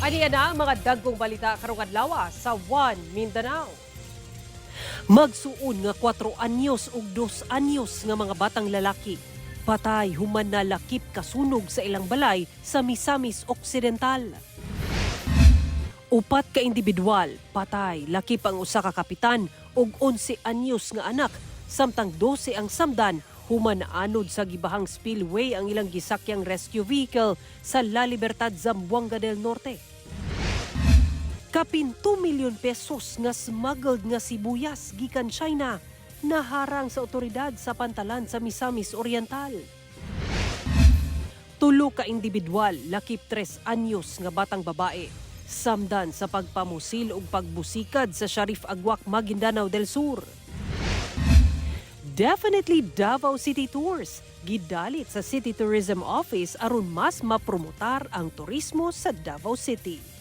Aniya na ang mga dagkong balita karong adlaw sa One Mindanao. Magsuon nga 4 anyos ug 2 anyos nga mga batang lalaki patay human na lakip kasunog sa ilang balay sa Misamis Occidental. Upat ka individual patay lakip ang usa ka kapitan ug 11 anyos nga anak, samtang 12 ang samdan human naanod sa gibahang spillway ang ilang gisakyang rescue vehicle sa La Libertad, Zamboanga del Norte. Kapin 2 milyon pesos nga smuggled nga sibuyas gikan China naharang sa otoridad sa pantalan sa Misamis Oriental. Tulo ka individual lakip 3 anyos nga batang babae samdan sa pagpamusil ug pagbusikad sa Shariff Aguak, Maguindanao del Sur. Definitely Davao City Tours gidalit sa City Tourism Office aron mas mapromotar ang turismo sa Davao City.